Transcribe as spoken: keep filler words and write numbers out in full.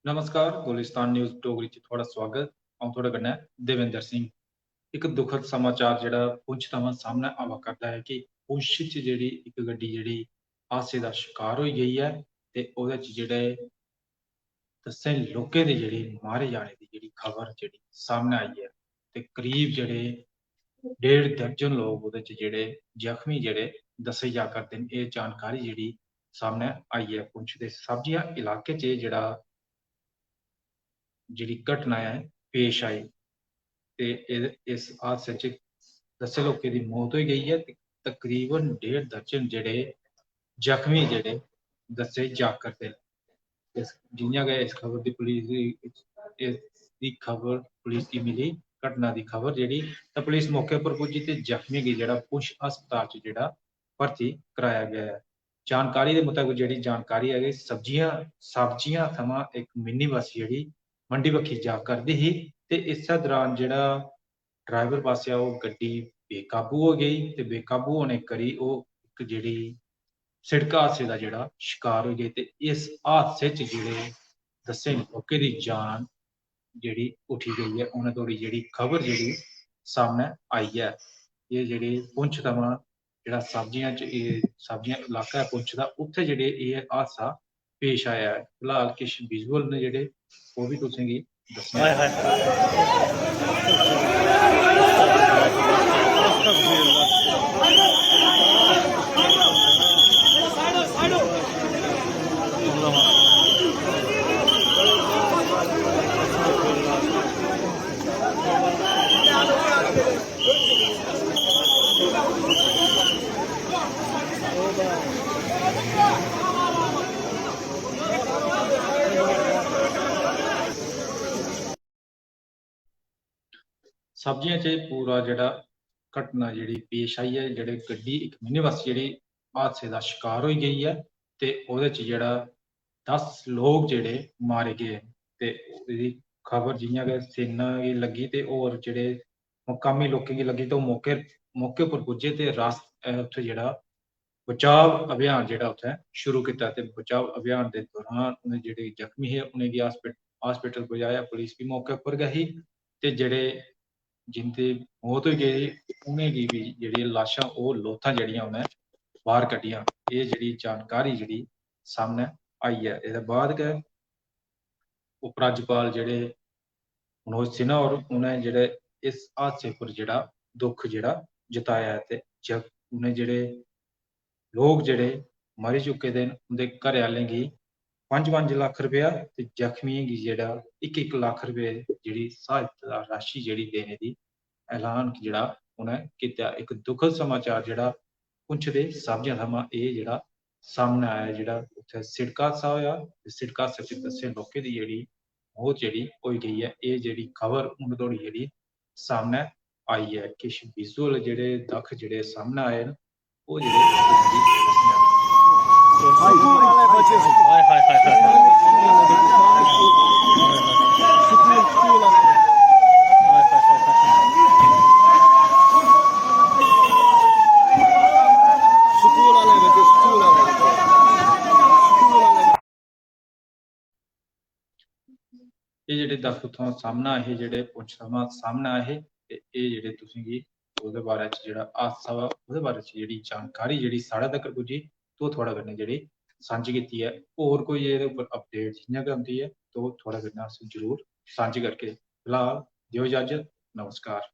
नमस्कार, गुलिस्तान न्यूज़ डोगरी च थुआढ़ा स्वागत। अ'ऊं थुआढ़े कन्नै देवेंद्र सिंह। इक दुखद समाचार जेह्ड़ा पुंछ थमां सामनै आवा करदा ऐ कि पुंछ च जेह्ड़ी इक गड्डी जेह्ड़ी हादसे दा शकार होई गेई ऐ ते ओह्दे च जेह्ड़े दस्सें लोकें दे जेह्ड़े मारे जाने दी जेह्ड़ी खबर जेह्ड़ी सामनै आई ऐ ते करीब जेह्ड़े डेढ़ दर्जन लोक ओह्दे च जेह्ड़े जख्मी जेह्ड़े दस्से जा करदे न। एह् जानकारी जेह्ड़ी सामनै आई ऐ पुंछ दे सब्जियां इलाके च एह् जेह्ड़ा जेह्ड़ी घटना ऐ पेश आई ते एह्दे, इस हादसे च दस्सें लोकें दी मौत होई गेई ऐ ते तकरीबन डेढ़ दर्जन जेह्ड़े जख्मी जेह्ड़े दस्से जा करदे न। इस, जि'यां गै इस खबर दी पुलिस दी, इस दी खबर पुलिस गी मिली, घटना दी खबर जेह्ड़ी, तां पुलिस मौके पर पुज्जी ते जख्मी गी जेह्ड़ा पुंछ अस्पताल च जेह्ड़ा भर्ती कराया गेआ ऐ। जानकारी दे मुताबक जेह्ड़ी जानकारी ऐ कि सब्जियां, सब्जियां थमां इक मिनी बस जेह्ड़ी मंडी बक्खी जा करदी ही ते इस्सै दरान जेह्ड़ा ड्राइवर पासेआ ओह् गड्डी बेकाबू होई गेई ते बेकाबू होने करी ओह् इक जेह्ड़ी सिड़क हादसे दा जेह्ड़ा शकार होई गे ते इस हादसे च जेह्ड़े दस्सें लोकें दी जान जेह्ड़ी उठी गेई ऐ, उ'नें धोड़ी जेह्ड़ी खबर जेह्ड़ी सामनै आई ऐ। एह् जेह्ड़ी पुंछ थमां जेह्ड़ा सब्जियां च, एह् सब्जियां इलाका ऐ पुंछ दा, उत्थै जेह्ड़े एह् हादसा पेश आया ऐ। फिलहाल किश विजुअल न जेह्ड़े, ओह् बी तुसेंगी दस्सना। हाय, हाय। सब्जियां च पूरा जेह्ड़ा घटना जेह्ड़ी पेश आई ऐ, जेह्ड़े गड्डी, इक मिनी बस जेह्ड़ी हादसे दा शकार होई गेई ऐ ते ओह्दे च जेह्ड़ा दस लोक जेह्ड़े मारे गे न ते एह्दी खबर जि'यां गै सेना गी लग्गी ते होर जेह्ड़े मकामी लोकें गी लग्गी ते ओह् मौके, मौके पर पुज्जे ते रास-, अ, उत्थै जेह्ड़ा बचाव अभियान जेह्ड़ा उत्थै शुरू कीता ते बचाव अभियान दे दौरान उ'नें जेह्ड़े जख्मी हे उ'नेंगी हॉस्पिट-, हॉस्पिटल पजाया। पुलिस बी मौके पर गै ही ते जेह्ड़े जिंदी मौत होई गेई उ'नेंगी बी जेह्ड़ियां लाशां ओह् लोथां जेह्ड़ियां उ'नें बाह्र कड्ढियां। एह् जेह्ड़ी जानकारी जेह्ड़ी सामनै आई ऐ। एह्दे बाद गै उपराज्यपाल जेह्ड़े मनोज सिन्हा होर उ'नें जेह्ड़े इस हादसे पर जेह्ड़ा दुख जेह्ड़ा जताया ऐ ते जग-, उ'नें जेह्ड़े लोक जेह्ड़े मरी चुके दे न उं'दे घरै आह्लें गी पंज पंज लक्ख रपेआ ते जख्मियें गी जेह्ड़ा इक इक लक्ख रपेऽ जेह्ड़ी सहायता राशि जेह्ड़ी देने दी ऐलान जेह्ड़ा उ'नें कीता। इक दुखद समाचार जेह्ड़ा पुंछ दे सब्जियां थमां एह् जेह्ड़ा सामनै आया, जेह्ड़ा उत्थै सिड़क हादसा होआ ते सिड़क हादसे च दस्सें लोकें दी जेह्ड़ी मौत जेह्ड़ी होई गेई ऐ। एह् जेह्ड़ी खबर हून धोड़ी जेह्ड़ी सामनै आई ऐ। किश विजुअल जेह्ड़े दक्ख जेह्ड़े सामनै आए न, ओह् जेह्ड़े तुसेंगी दस्सने आं। हाय, हाय, हाय, हाय। एह् जेह्ड़े दक्ख उत्थुआं सामनै आए हे, जेह्ड़े पुंछ थमां सामनै आए हे, ते एह् जेह्ड़े तुसेंगी ओह्दे बारे च जेह्ड़ा हादसा होआ, ओह्दे बारे च जेह्ड़ी जानकारी जेह्ड़ी साढ़े तगर पुज्जी, ते ओह् थुआढ़े कन्नै जेह्ड़ी सांझी कीती ऐ। होर कोई एह्दे उप्पर अपडेट जि'यां गै औंदी ऐ, ते ओह् थुआढ़े कन्नै अस जरूर सांझी करगे। फिलहाल देओ इजाजत, नमस्कार।